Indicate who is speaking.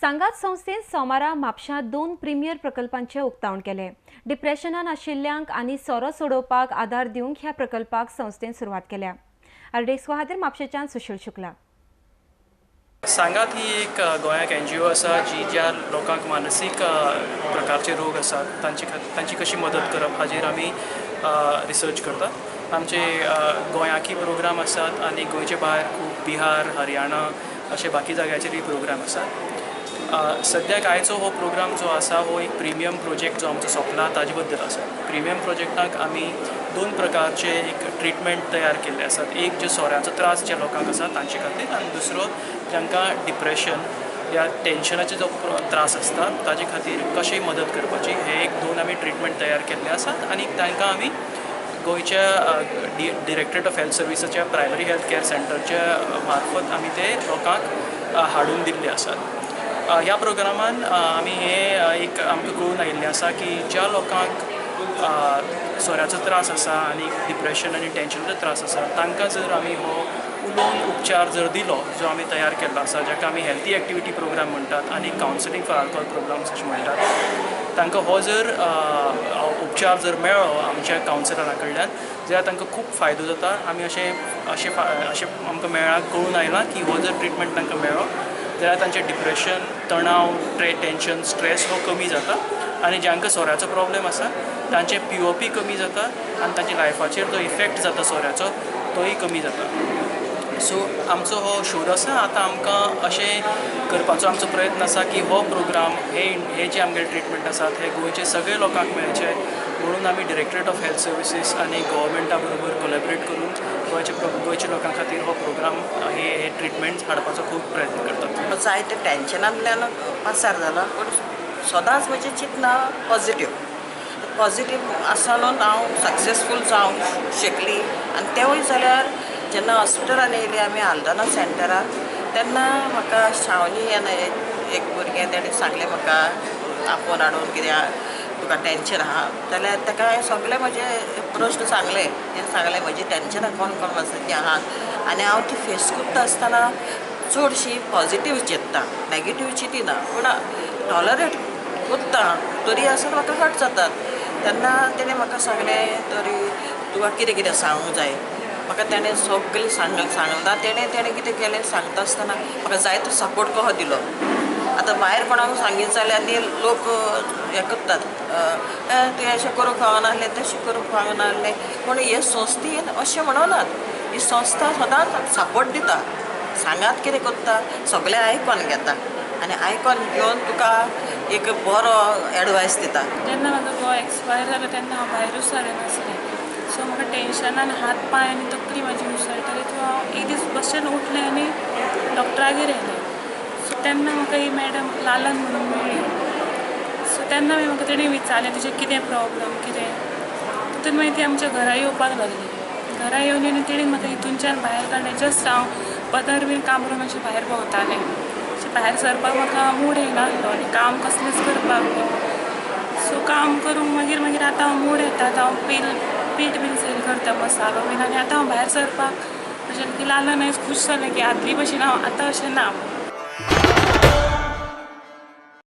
Speaker 1: सांगात संस्थेन सोमारा म्हापशां 2 प्रिमियर प्रकल्पांचे उक्तावण केले। डिप्रेशनान आशिल्ल्यांक आनी सोरो सोडोवपाक आदार दिवंक ह्या प्रकल्पाक संस्थेन सुरवात केल्या। आरडीएक्स खातीर म्हापशेंच्यान सुशील शुक्ला।
Speaker 2: सांगात ही एक गोंयाक एनजीओ आसा जी ज्या लोकांक मानसीक प्रकारचे रोग आसात तांची कशी मदत करप हाजेर आमी रिसर्च करतात। आमचे गोंयाकी प्रोग्राम आसात आनी गोंयचे भायर खूब बिहार, हरियाणा अशे बाकी जाग्याचेरूय प्रोग्राम आसात। सद्याक आयचो हो प्रोग्राम जो आसा हो एक प्रिमियम प्रोजेक्ट जो आमचो सोंपला ताजे बद्दल आसा। प्रिमियम प्रोजेक्टाक आमी 2 प्रकारचे एक ट्रिटमेंट तयार केल्ले आसात। एक जे सोऱ्याचो त्रास ज्या लोकांक आसा तांचे खातीर आनी दुसरो जांकां डिप्रेशन या टेन्शनाचे जो त्रास आसता ताजे खातीर कशी मदत करपाची, हे एक 2 आमी ट्रिटमेंट तयार केल्ले आसात आनी तांकां आमी गोंयच्या डिरेक्टरेट ऑफ हेल्थ सर्विसाच्या प्रायमरी हेल्थ केअर सेंटरच्या मार्फत आमी ते लोकांक हाडून दिल्ले आसात। ह्या प्रोग्रामान आमी हे एक आमकां कळून आयिल्लें आसा की ज्या लोकांक सोऱ्याचो त्रास आसा आनी डिप्रेशन आनी टेन्शनाचो त्रास आसा तांकां जर आमी हो उलोवन उपचार जर दिलो जो आमी तयार केल्लो आसा, जाका आमी हेल्थी एक्टिविटी प्रोग्राम म्हणटात आनी कावन्सिलींग फॉर आल्कोहोल प्रोग्राम्स अशें म्हणटात, तांकां हो जर उपचार जर मेळ्ळो आमच्या कावन्सिलरा कडल्यान जाल्यार तांकां खूब फायदो जाता। आमी अशें अशें अशें आमकां मेळ्ळां, कळून आयलां की हो जर ट्रिटमेंट तांकां मेळ्ळो जाल्यार तांचें डिप्रेशन, तणाव, टेन्शन, स्ट्रेस हो कमी जाता आनी जांकां सोऱ्याचो प्रॉब्लेम आसा तांचें पीओपी कमी जाता आनी तांच्या लायफाचेर जो इफेक्ट जाता सोऱ्याचो तोय कमी जाता। सो आमचो हो शोध आसा। आतां आमकां अशें करपाचो आमचो प्रयत्न आसा की हो प्रोग्राम हे जे आमगेले ट्रिटमेंट आसात हे गोंयचे सगळे लोकांक मेळचे म्हणून आमी डिरेक्टरेट ऑफ हेल्थ सर्विसीस आनी गव्हर्मेंटा बरोबर कोलॅबरेट करून गोंयच्या लोकां खातीर हो प्रोग्राम हे ट्रिटमेंट्स हाडपाचो खूब प्रयत्न करतात।
Speaker 3: जायते टेन्शनांतल्यान पासार जाला, पूण सदांच म्हजें चिंतना पॉझिटीव पॉझिटीव आसलोन हांव सक्सेसफूल जावंक शकली। आनी तेवूय जाल्यार जेन्ना हॉस्पिटलान येयली आमी आल्दोना सेंटराक तेन्ना म्हाका शावनी एक भुरगें तेणें सांगलें म्हाका आपोवन हाडून कित्याक तुका टेन्शन आहा जाल्यार ताका हांवें सगळे म्हजे प्रश्न सांगले, तेणें सांगलें म्हजी टेन्शनां कोण कोण आसा तीं आहात आनी हांव ती फेस करता आसतना चडशी पॉझिटीव चिंत्ता, नॅगेटीव चिंतिना, पूण टॉलरेट करता तरी आसतना म्हाका हर्ट जातात। तेन्ना तेणें म्हाका सांगलें तरी तुका कितें कितें सांगूंक जाय, म्हाका तेणें सगळें सांगलां, तेणें तेणें कितें केलें सांगता आसतना म्हाका जायतो सपोर्ट कसो दिलो। आतां भायर कोणाक सांगीत जाल्यार ती लोक हें करतात, तुवें अशें करूंक फावनासलें, तशें करूंक फावनासलें, पूण हे संस्थेन अशें म्हणनात। ही संस्था सदांच सपोर्ट दिता, सांगात कितें करता सगळें आयकोन घेता आनी आयकोन घेवन तुका एक बरो एडवायस दिता।
Speaker 4: जेन्ना म्हाजो घोव एक्सपायर जालो तेन्ना हांव भायरूच सरनासलें, सो म्हाका टेन्शनान हात पांय आनी तकली म्हाजी उसळटाली। सो हांव एक दीस बशेन उठलें आनी डॉक्टरागेर येयलें। सो तेन्ना म्हाका ही मॅडम लालन म्हणून मेळ्ळी। सो तेन्ना मागीर म्हाका तेणी विचारलें तुजें कितें प्रॉब्लम कितें, तितून मागीर ती आमच्या घरा येवपाक लागली। घरा येवन येवन तेणी म्हाका हितूनच्यान भायर काडलें। जस्ट हांव पदर बीन कामरून अशें भायर भोंवतालें, अशें भायर सरपाक म्हाका मूड येयनासलो आनी काम कसलेंच करपाक न्हू। सो काम करूंक मागीर मागीर आतां हांव मूड येता, आतां हांव पीठ बीन सेल करता, मसालो बीन, आनी आतां हांव भायर सरपाक अशें की लालन आयज खूश जालें की आदली भशेन हांव आतां अशें ना।